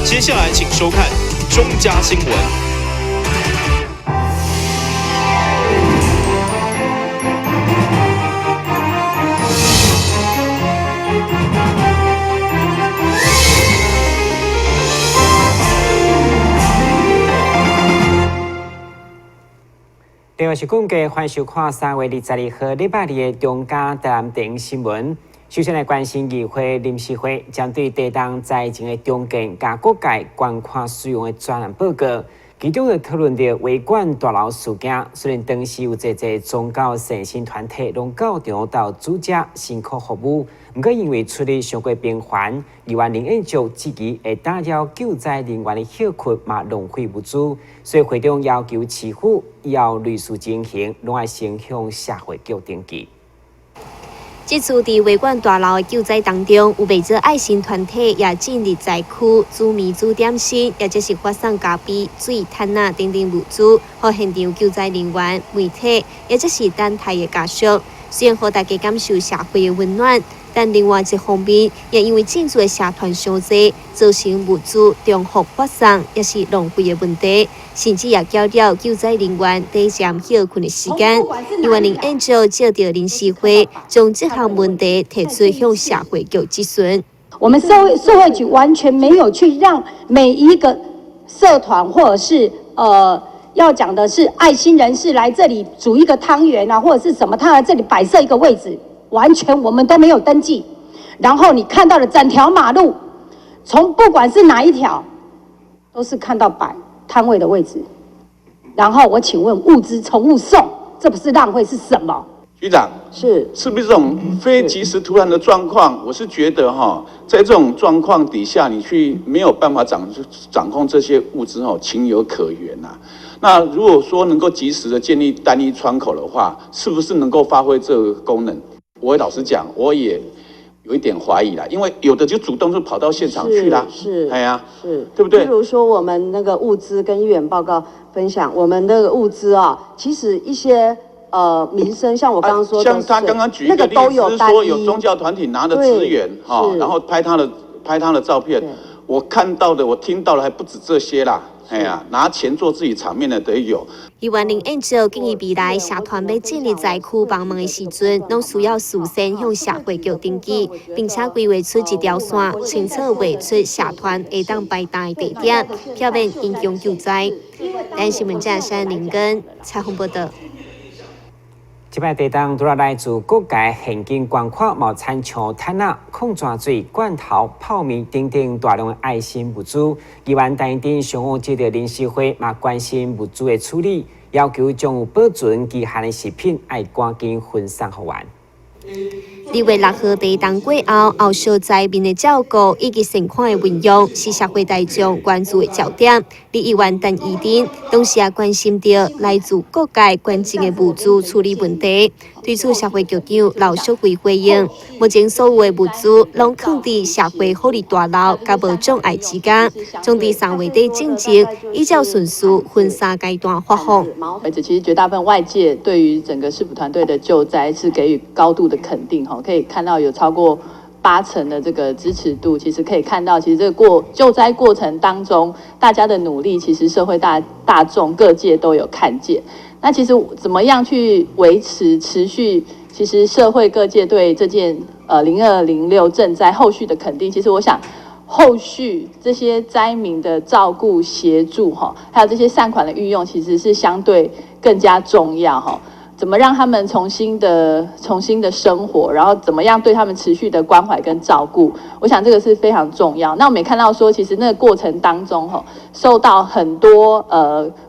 接下來請收看中嘉新聞。另外是估計歡迎收看3月22號禮拜二的中嘉台南電新聞。首先來關心議會臨時會針對地動災情的重建佮各界捐款使用的專案報告，其中就討論著維館大樓事件。雖然當時有濟濟宗教善心團體攏到場到主食辛苦服務，毋過因為出入傷過頻繁，議員林彥卓質疑會打擾救災人員的歇睏嘛浪費物資，所以會長要求市府以後類似情形攏愛先向社會局登記。這次佇維館大樓的救災當中，有袂少愛心團體也進入災區煮麵、煮點心，抑者是發送咖啡、水、毯仔等等物資，予現場救災人員、媒體，抑者是等待的家屬。雖然予大家感受社會的溫暖，但另外一方面，也因為進駐的社團傷濟，造成物資重複發送，抑是浪費的問題，甚至也攪擾救災人員短暫歇睏的時間。議員林彥卓召著臨時會，將這項問題提出向社會局質詢。我們社會局完全沒有去讓每一個社團或者是要講的是愛心人士來這裡煮一個湯圓啊，或者是什麼，他來這裡擺設一個位置，完全我們都沒有登記。然後你看到的整條馬路，從不管是哪一條，都是看到擺攤位的位置。然後我請問物資從物送，這不是浪費是什麼？局長是不是這種非即時突然的狀況？我是覺得哈，在這種狀況底下，你去沒有辦法掌控這些物資哦，情有可原吶。那如果說能夠及時的建立單一窗口的話，是不是能夠發揮這個功能？我老實講，我也有一點懷疑啦，因為有的就主動就跑到現場去啦，哎呀，對不對？譬如說我們那個物資跟議員報告分享，我們那個物資啊，其實一些民生，像我剛剛說的，像他剛剛舉一個例子，是說有宗教團體拿的資源哈，然後拍他的照片，我看到的，我聽到的還不止這些啦。哎呀，拿錢做自己場面的都有。議員林彥卓建議未來社團欲進入災區幫忙的時陣，攏需要事先向社會局登記，並且規劃出一條線，清楚畫出社團會當擺檔的地點，避免影響救災。台視新聞記者林根採訪報導。這擺地動除了來自各界現金捐款，嘛親像毯仔、礦泉水、罐頭、泡麵等等大量的愛心物資。議員陳怡貞上午召著臨時會，嘛關心物資的處理，要求將有保存期限的食品愛趕緊分送予員。2月6號地動過後，後續災民的照顧以及善款的運用，是社會大眾關注的焦點。立議員陳怡貞同時也關心著來自各界捐贈的物資處理問題。對此，社會局長劉淑慧回應：目前所有的物資攏囥佇社會福利大樓佮無障礙之家，將佇3月底進前依照順序分三階段發放。而且，其實絕大部分外界對於整個市府團隊的救災是給予高度的肯定，哈。可以看到有超過8成的這個支持度，其實可以看到，其實這個救災過程當中，大家的努力，其實社會大眾各界都有看見。那其實怎麼樣去維持持續，其實社會各界對這件0206震災後續的肯定，其實我想後續這些災民的照顧協助哈，還有這些善款的運用，其實是相對更加重要哈。怎麼讓他們重新的生活，然後怎麼樣對他們持續的關懷跟照顧，我想這個是非常重要。那我們也看到說，其實那個過程當中，吼，受到很多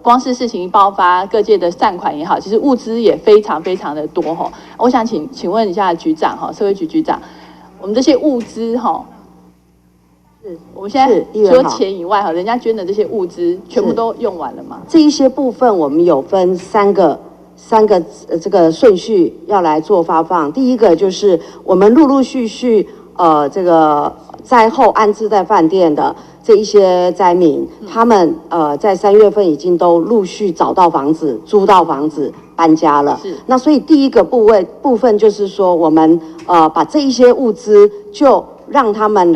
光是事情一爆發，各界的善款也好，其實物資也非常非常的多，吼。我想請問一下局長，哈，社會局局長，我們這些物資，哈，我們現在除了錢以外，哈，人家捐的這些物資全部都用完了嗎？這一些部分我們有分三個這個順序要來做發放。第一個就是我們陸陸續續這個災後安置在飯店的這一些災民，他們在3月份已經都陸續找到房子、租到房子、搬家了。那所以第一個部分就是說，我們把這一些物資就讓他們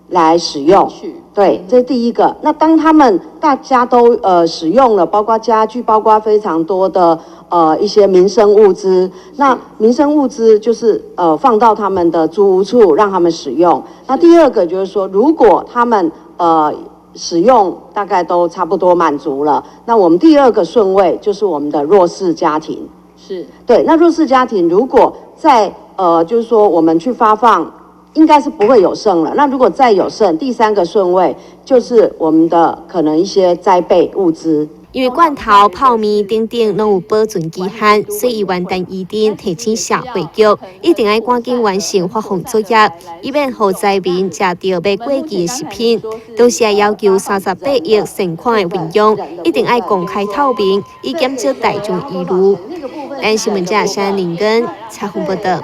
來使用。對，這是第一個。那當他們大家都使用了，包括家具，包括非常多的一些民生物資。那民生物資就是放到他們的租屋處，讓他們使用。那第二個就是說，如果他們使用大概都差不多滿足了，那我們第二個順位就是我們的弱勢家庭。對。那弱勢家庭如果在就是說我們去發放，應該是不會有剩了。那如果再有剩，第三個順位就是我們的可能一些災備物資。因為罐頭、泡麵等等攏有保存期限，所以議員陳怡貞提醒社會局一定愛趕緊完成發放作業，以免予災民食著欲過期的食品。同時也要求38億善款的運用，一定愛公開透明，以減少大眾疑慮。台新聞記者謝林根採訪報導。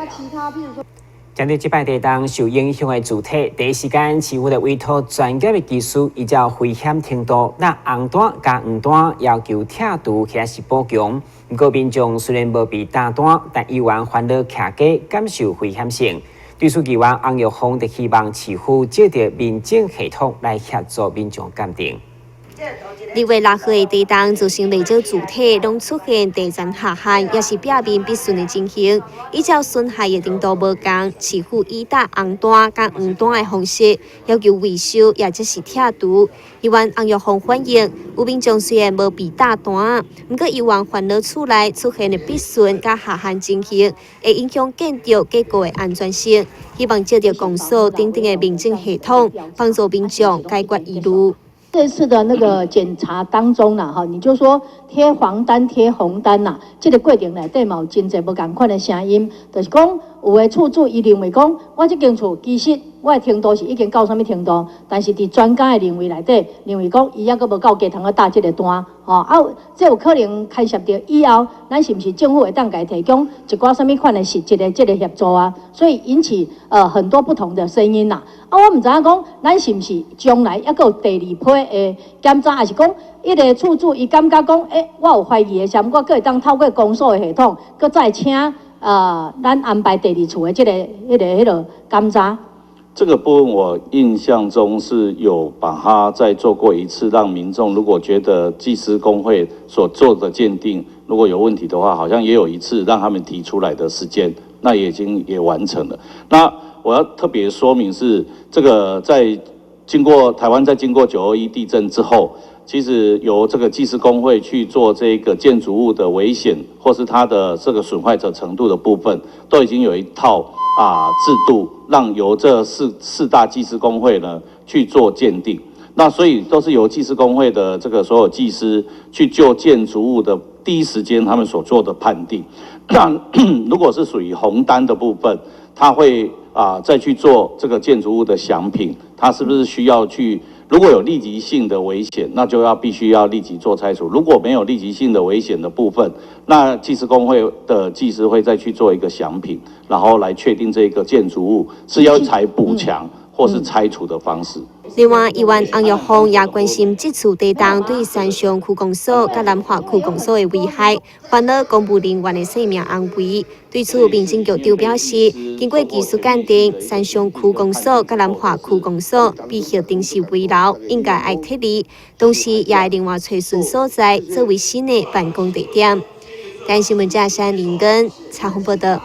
針對這擺地動受影響的住體，第一時間市府就委託專業的技師，依照危險程度，若紅單佮黃單要求拆除或者是補強。毋過民眾雖然無被打單，但依然煩惱徛家感受危險性。對此，議員翁玉鳳就希望市府借著民政系統來協助民眾鑑定。2月6號的地動造成袂少住體攏出現地層下陷，抑是壁面必損的情形。依照損害的程度無仝，市府以打紅單佮黃單的方式要求維修，抑者是拆除。議員翁玉鳳反映，有民眾雖然無被打單，毋過猶原煩惱厝內出現的必損佮下陷情形，會影響建築結構的安全性。希望借著公所等等的民政系統，幫助民眾解決疑慮。這次的那個檢查當中啦，哈，你就說貼黃單、貼紅單啦，這個過程內底嘛有真濟無仝款的聲音，就是講有的厝主伊認為講，我這間厝其實我的程度是已經到啥物程度，但是佇專家的認為內底，認為講伊猶閣無夠格通去打這個單，吼啊，這有可能牽涉著以後，咱是毋是政府會當共伊提供一寡啥物款的實質的這個協助啊？所以引起很多不同的聲音啦。啊，我毋知影講，咱是毋是將來猶閣有第二批的檢查，抑是講彼个厝主伊感覺講，欸，我有懷疑的時陣，我閣會當透過公所的系統，閣再請咱安排第二次的這个、彼个、彼个檢查。這個部分我印象中是有把它再做過一次，讓民眾如果覺得技師公會所做的鑑定如果有問題的話，好像也有一次讓他們提出來的時間，那也已經也完成了。那我要特別說明是，這個在經過台灣在經過9·21地震之後，其實由這個技師公會去做這個建築物的危險或是它的這個損壞者程度的部分，都已經有一套制度，讓由這四大技師公會呢去做鑑定。那所以都是由技師公會的這個所有技師去就建築物的第一時間他們所做的判定。那如果是屬於紅單的部分，他會再去做這個建築物的詳評，它是不是需要去？如果有立即性的危險，那就要必須要立即做拆除；如果沒有立即性的危險的部分，那技師公會的技師會再去做一個詳評，然後來確定這個建築物是要採補牆或是拆除的方式。另外，議員翁玉鳳也關心這次地動對三重區公所佮南華區公所的危害，煩惱公務人員的性命安危。對此，民政局長表示，經過技術鑑定，三重區公所佮南華區公所比核定是危樓，應該愛撤離，同時也會另外揣尋所在作為新的辦公地點。台新聞記者林根採訪報導。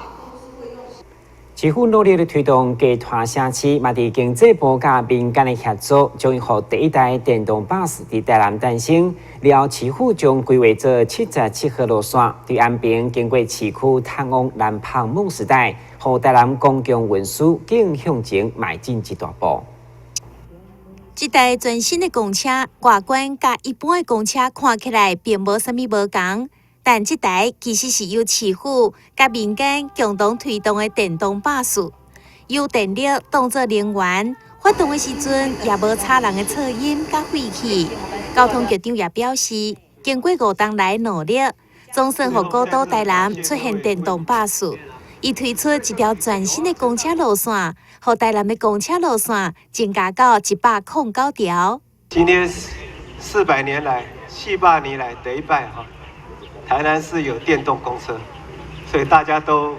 市府努力咧推動低碳城市，嘛佇經濟部佮民間的協作，終於予第一台電動巴士佇台南誕生。了後，市府將規劃做77號路線，對安平經過市區通往南蜂夢時代，予台南公共運輸更向前邁進一大步。這台全新的公車，外觀佮一般的公車看起來並無啥物無仝。但這台其實是由市府佮民間共同推動的電動巴士，由電力當做能源，發動的時陣也無吵人的噪音佮廢氣。交通局長也表示，經過5冬來努力，總算予古都台南出現電動巴士。伊推出一條全新的公車路線，予台南的公車路線增加到109條。今天400年來，400年來第一擺哈。台南市有電動公車，所以大家都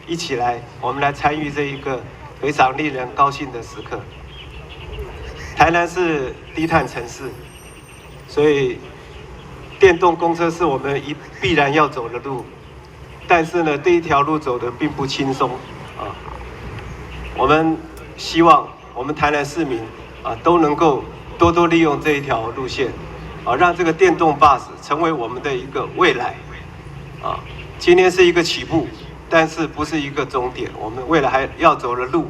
一起來，我們來參與這一個非常令人高興的時刻。台南是低碳城市，所以電動公車是我們一必然要走的路。但是呢，這一條路走得並不輕鬆啊。我們希望我們台南市民啊都能夠多多利用這一條路線，啊，讓這個電動巴士成為我們的一個未來。啊，今天是一個起步，但是不是一個終點。我們未來還要走的路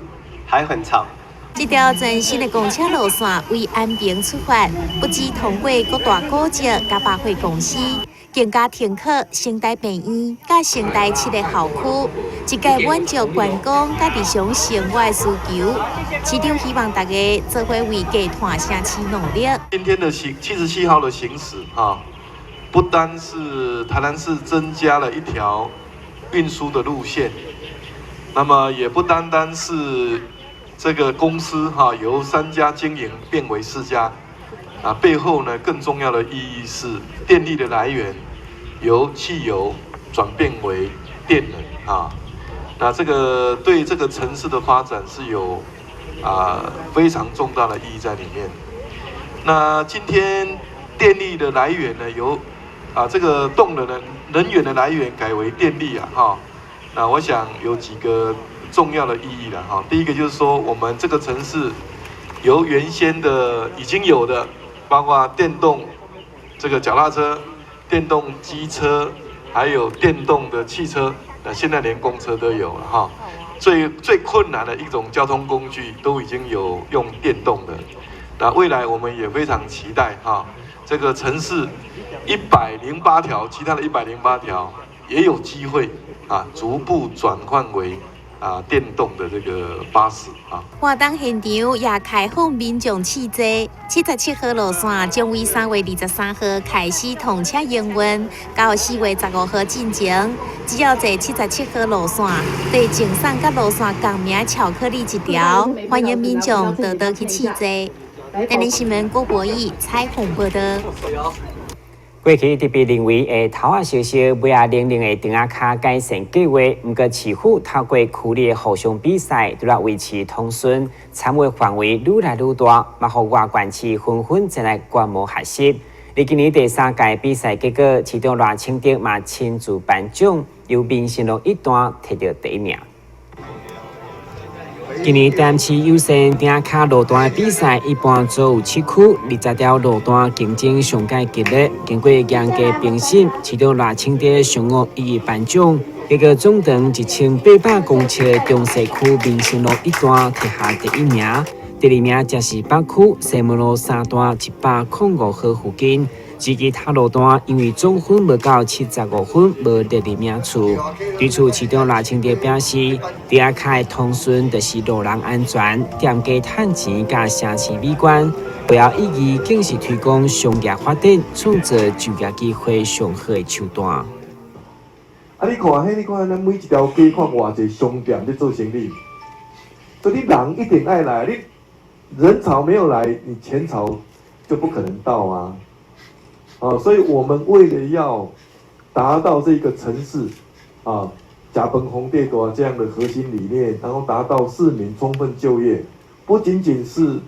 還很長。這條全新的公車路線為安平出發，不只通過各大古蹟佮百貨公司，更加停靠成大病院、佮成大七个校區，一概滿足觀光佮日常生活的需求。市長希望大家做伙為低碳城市努力。今天的行77號的行駛，哈，不單是台南市增加了一條運輸的路線，那麼也不單單是這個公司哈由3家經營變為4家，啊，背後呢更重要的意義是電力的來源由汽油轉變為電能啊，那這個對這個城市的發展是有非常重大的意義在裡面。那今天電力的來源呢由這個動能的能源的來源改為電力啊哈，那我想有幾個重要的意義了哈。第一個就是說，我們這個城市由原先的已經有的，包括電動這個腳踏車、電動機車，還有電動的汽車，那現在連公車都有了哈。最最困難的一種交通工具都已經有用電動的。那未來我們也非常期待哈，這個城市108條，其他的108條也有機會啊，逐步轉換為電動的這個巴士啊。活動現場也開放民眾試坐，77號路線將於3月23號開始通車營運，到4月15號進前，只要坐77號路線，會贈送佮路線共名巧克力一條，歡迎民眾多多去試坐。台南新聞郭博義採訪報導。過去特別認為會頭仔燒燒、尾仔冷冷的腸仔跤改善計劃，毋過市府透過區里的互相比賽，除了維持通順，參與範圍愈來愈大，嘛予外縣市紛紛前來觀摩學習。佇今年第三屆比賽結果，市長賴清德嘛親自頒獎，由民生路一段摕著第一名。今年台南市友善腸仔跤路段的比賽，一般總有7區20條路段競爭上蓋激烈。經過嚴格評審，市長賴清德上午一一頒獎。結果總長1800公尺的中西區民生路一段摕下第一名，第二名則是北區西門路三段105號附近。至其他路段因為總分無夠75分，無列入名次。對此，市長賴清德表示，腸仔跤的通順就是路人安全、店家趁錢佮城市美觀，背後意義更是推廣商業發展、創造就業機會上好的手段。啊！你看，彼你看，咱每一條街看偌濟商店咧做生意，所以你人一定愛來，你人潮沒有來，你錢潮就不可能到啊！啊，所以我們為了要達到這個城市啊，食飯皇帝大這樣的核心理念，然後達到市民充分就業，不僅僅是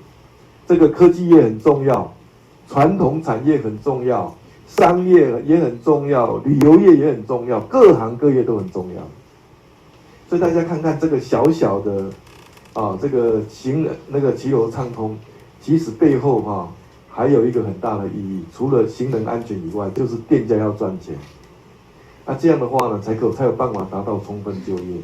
這個科技業很重要，傳統產業很重要，商業也很重要，旅遊業也很重要，各行各業都很重要。所以大家看看這個小小的啊，這個行人那個騎樓暢通，其實背後哈，還有一個很大的意義，除了行人安全以外，就是店家要賺錢。那這樣的話呢，才有辦法達到充分就業。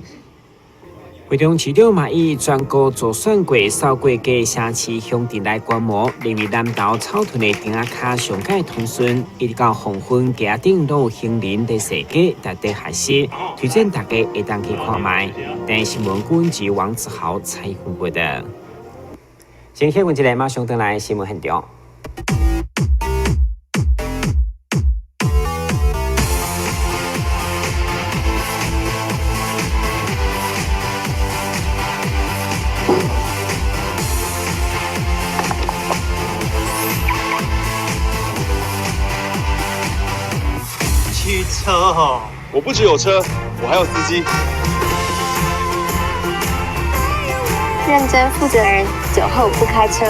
會中市長嘛以全國助選過、掃過各城市鄉鎮來觀摩，認為南投草屯的腸仔跤上蓋通順，一直到黃昏街仔頂攏有行人佇踅街，值得學習，推薦大家會當去看覓。台新聞記者王子豪採訪報導。先歇睏一下，馬上轉來新聞現場。汽車哦，我不只有車，我還有司機。認真負責人，酒後不開車。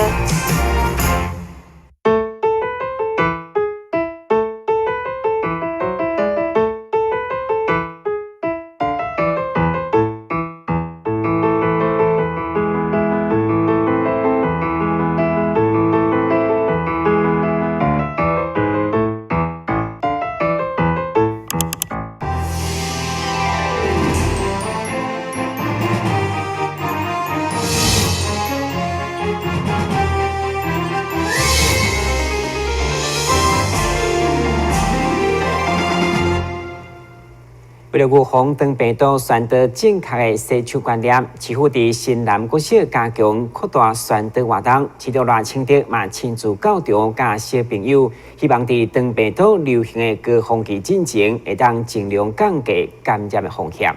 為了預防腸病毒傳導正確的洗手觀念，市府佇新南國小加強擴大宣導活動，市長賴清德嘛親自到場佮小朋友，希望佇腸病毒流行的高峰期進前，會當盡量降低感染的風險。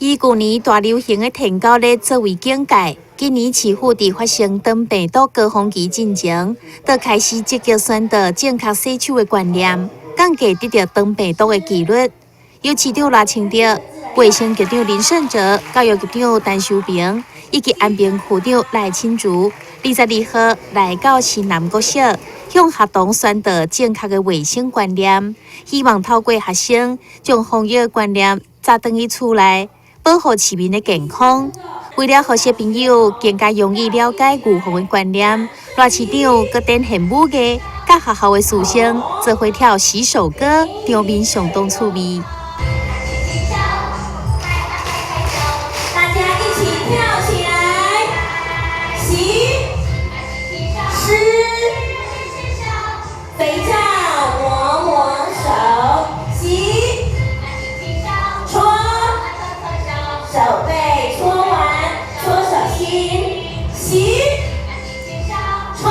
以舊年大流行的天狗日作為警戒，今年市府佇發生腸病毒高峰期進前，就開始積極宣導正確洗手的觀念，降低得著腸病毒的幾率。由市長賴清德、衛生局長林聖哲、教育局長陳修平以及安平區長賴清竹，22號來到新南國小，向學童宣導正確的衛生觀念，希望透過學生將防疫觀念紮轉去厝內，保護市民的健康。為了予小朋友更加容易了解預防的觀念，賴市長閣展現武藝，佮學校的師生做伙跳洗手歌，場面相當趣味。大家一起跳起來，洗、濕、肥皂抹抹手，洗、搓、手背搓完，搓手心，洗、沖、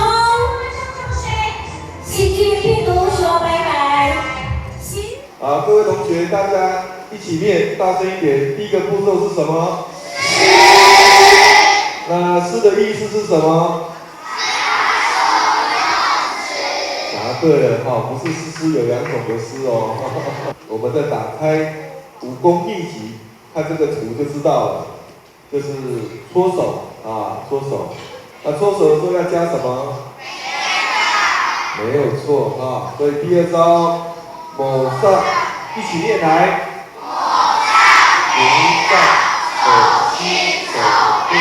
細菌病毒說拜拜，洗。好，各位同學，大家一起念，大聲一點。第一個步驟是什麼？那濕的意思是什麼？答對了哈，不是濕濕有兩種的濕哦。我們再打開武功秘籍，看這個圖就知道了，就是搓手啊，搓手。那搓手的時候要加什麼？沒有錯啊，所以第二招，抹上，一起念來。抹上，手心手背。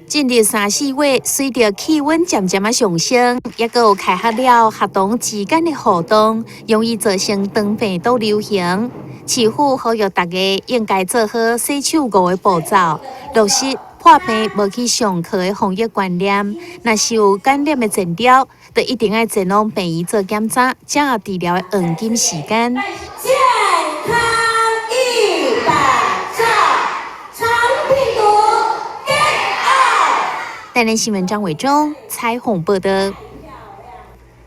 進入三四月，隨著氣溫漸漸仔上升，抑閣有開學了，學童之間的互動，容易造成腸病毒流行。市府呼籲大家應該做好洗手五个步驟，落實破病無去上課的防疫觀念。若是有感染的徵兆，就一定愛前往病院做檢查，才有治療的黃金時間。健康一百兆，腸病毒 get out。台南新聞張偉忠採訪報道。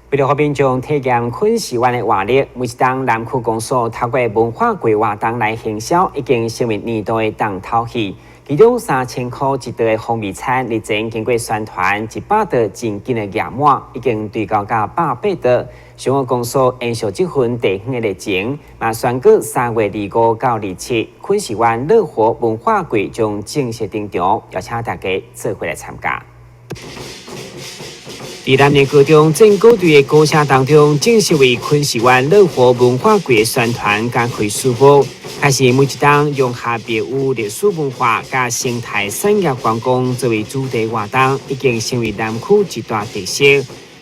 為了予民眾體驗昆士灣的活力，每一冬南區公所透過文化季活動來行銷，已經成為年度的重頭戲。其中3000箍一桌的風味餐，日前經過宣傳，100桌真緊的額滿，已經堆高到180桌。上好公所延續這份地方的熱情，嘛宣告3月25到27，昆士灣樂活文化季將正式登場，邀請大家做伙來參加。佇南寧高中正鼓隊的歌聲當中，正式為昆士灣樂活文化季的宣傳加開序幕。開始每一冬用下別有歷史文化佮生態產業觀光作為主題活動，已經成為南區一大特色。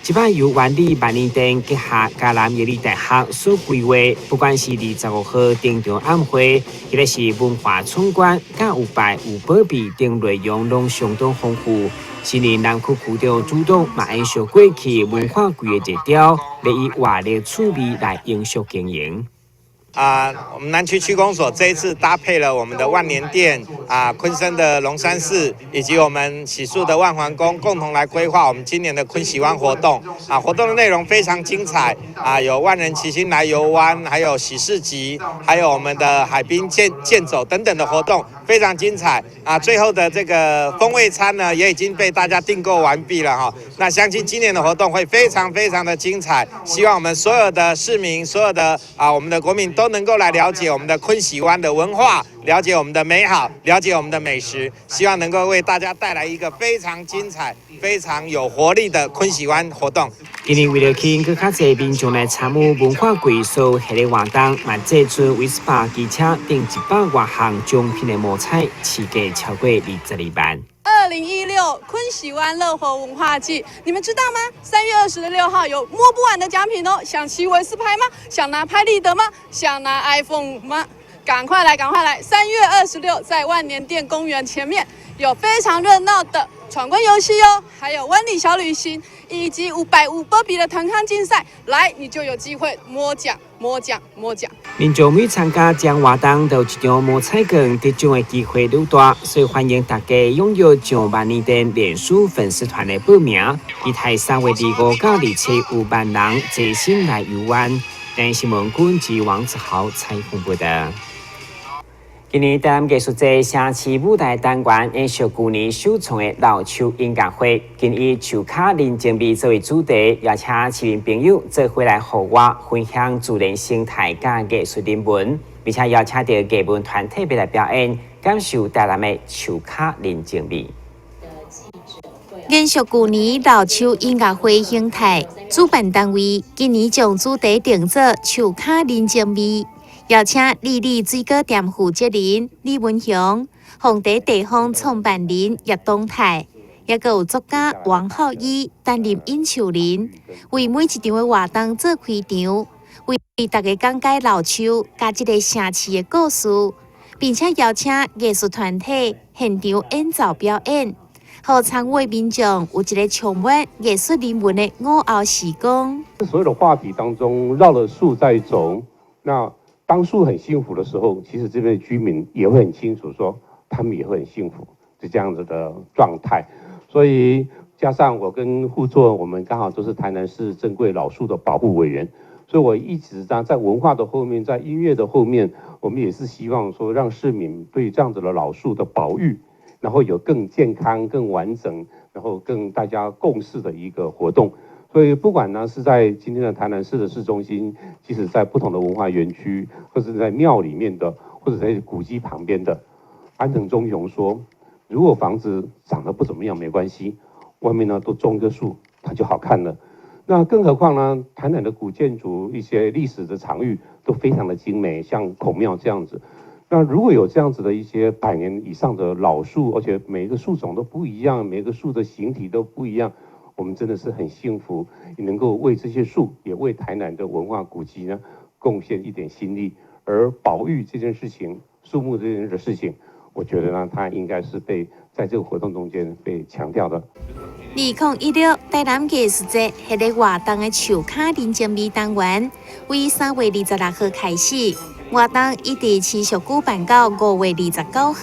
這擺由萬里萬年店旗下嘉南藥理大學所規劃，不管是25號登場晚會，抑或是文化春館，佮有拜有保庇等內容，攏相當豐富。新任南區區長主動嘛延續過去文化季的熱潮，來以活力趣味來延續經營。啊，我們南區區公所這一次搭配了我們的萬年殿啊、昆山的龍山寺以及我們洗漱的萬環宮，共同來規劃我們今年的昆喜灣活動。啊，活動的內容非常精彩啊，有萬人齊心來遊灣，還有喜市集，還有我們的海濱健健走等等的活動，非常精彩啊。最後的這個風味餐呢，也已經被大家訂購完畢了哈。那相信今年的活動會非常非常的精彩，希望我們所有的市民、所有的啊我們的國民都能夠來了解我們的昆喜灣的文化，了解我們的美好，了解我們的美食，希望能夠為大家帶來一個非常精彩、非常有活力的昆喜灣活動。今年為了吸引閣較濟民眾來參與文化季所設的活動，嘛祭出威斯巴機車等100外項獎品的摸彩，市價超過22萬。2016昆喜灣樂活文化季，你們知道嗎？3月26號有摸不完的獎品哦！想騎維斯牌嗎？想拿拍立得嗎？想拿 iPhone 嗎？趕快來，趕快來！3月26在萬年殿公園前面有非常熱鬧的闖關遊戲哦，還有灣裡小旅行，以及550波比的團康競賽，來你就有機會摸獎、摸獎、摸獎。民眾每參加這項活動，都有一張摸彩券得獎的機會愈大，所以歡迎大家踴躍上萬年店臉書粉絲團的報名。期待3月25到27有萬人齊心來遊玩。電視新聞君及王子豪採訪報道。今年台南藝術節城市舞台單元延續舊年首創的老樹音樂會，今以樹跤人情味作為主題，邀請市民朋友做伙來戶外分享自然生態佮藝術人文，並且邀請著藝文團體欲來表演，感受台南的樹跤人情味。延續舊年老樹音樂會形態，主辦單位今年將主題定做樹跤人情味。邀請里里水果店負責人李文雄、鳳茶地方創辦人葉東泰，抑閣有作家王浩一擔任引樹人，為每一場的活動做開場，為大家講解老樹佮這个城市的故事，並且邀請藝術團體現場演奏表演，予參與民眾有一个充滿藝術人文的午後時光。所有的話題當中繞了樹在走，那當樹很幸福的時候，其實這邊的居民也會很清楚，說他們也會很幸福，是這樣子的狀態。所以加上我跟副座，我們剛好都是台南市珍貴老樹的保護委員，所以我一直在文化的後面，在音樂的後面，我們也是希望說讓市民對這樣子的老樹的保育，然後有更健康、更完整，然後更大家共識的一個活動。所以不管呢是在今天的台南市的市中心，即使在不同的文化園區，或者在廟裡面的，或者在古蹟旁邊的，安藤忠雄說，如果房子長得不怎麼樣沒關係，外面呢都種一棵樹，它就好看了。那更何況呢，台南的古建築一些歷史的場域都非常的精美，像孔廟這樣子。那如果有這樣子的一些百年以上的老樹，而且每一個樹種都不一樣，每一個樹的形體都不一樣。我們真的是很幸福，能夠為這些樹，也為台南的文化古蹟呢貢獻一點心力。而保育這件事情，樹木這件的事情，我覺得呢，它應該是被在這個活動中間被強調的。2016台南藝術節系列活動的樹跤人情味單元，為3月26號開始，活動一直持續舉辦到5月29號，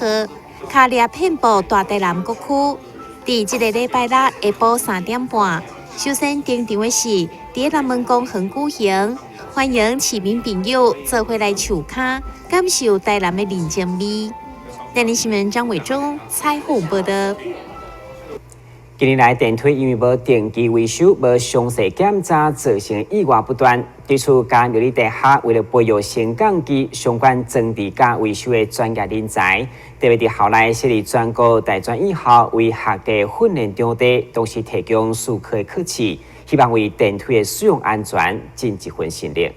跤獵遍佈大台南各區。佇這个禮拜六下晡3點半，首先登場的是佇南門公園舉行，歡迎市民朋友做伙來樹跤，感受台南的人情味。台南新聞張偉忠採訪報道。近年來，電梯因為無定期維修、無詳細檢查，造成意外不斷。對此，嘉南藥理大學為了培育升降機相關裝置佮維修的專業人才，特別佇校內設立全國大專院校為學界訓練場地，同時提供術科的課程，希望為電梯的使用安全盡一份心力。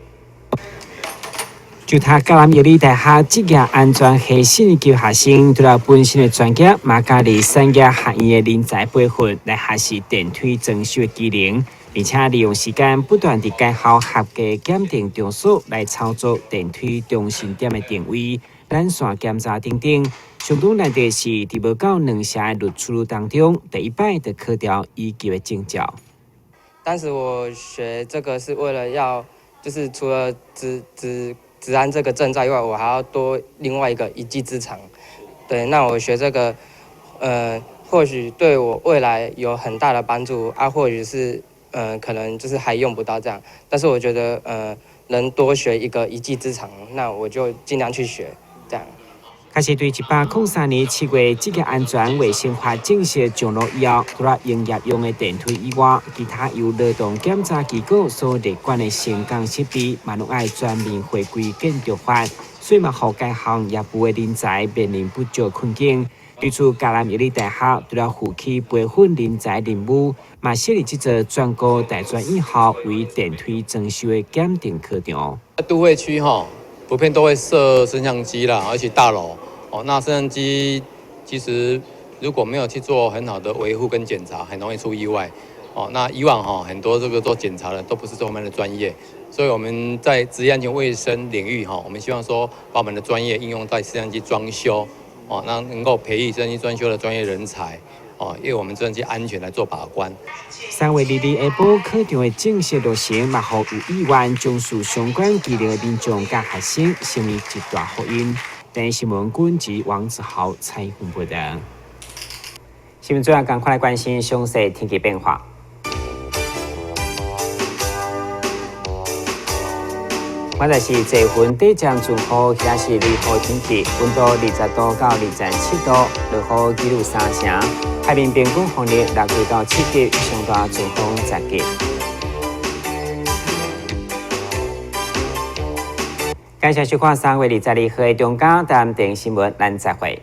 就讀嘉南藥理大學職業安全系四年級學生，除了本身的專業，嘛加入產業學院的人才培訓來學習電梯裝修的技能，並且利用時間不斷佇該校合格檢定場所來操作電梯中心點的定位、纜線檢查等等。相當難得是，佇無夠兩成的錄取率當中，第一擺就考著乙級的證照。當時我學這個是為了要，就是除了職安這個證照以外，我還要多另外一個一技之長。對，那我學這個，或許對我未來有很大的幫助啊，或許是，可能就是還用不到這樣。但是我覺得，能多學一個一技之長，那我就盡量去學，這樣。開始對103年7月職業安全衛生法正式上路以後，除了營業用的電梯以外，其他由勞動檢查機構所列管的升降設備，嘛攏愛全面回歸建築法，所以嘛，予該項業務的人才面臨不足困境。對此，嘉南藥理大學除了負起培訓人才任務，嘛設立這座全國大專院校為電梯裝修的檢定課程。都會區吼，普遍都會設升降機啦，而且大樓哦，那升降機其實如果沒有去做很好的維護跟檢查，很容易出意外哦。那以往哈很多這個做檢查的都不是這方面的專業，所以我們在職業安全衛生領域哈，我們希望說把我們的專業應用在升降機裝修哦，那能夠培育直升機專修的專業人才，哦，為我們直升機安全來做把關。3月22下晡考場的正式落成，嘛予有意願從事相關技能的民眾佮學生成為一大福音。電視新聞軍及王子豪採訪報道。新聞主要趕快來關心詳細天氣變化。現在是濟雲短暫陣雨，或是雷雨天氣，溫度20度到27度，落雨幾率3成。海面平均風力6級到7級，上大陣風10級。感謝收看3月22號的中嘉台南電視新聞，咱再會。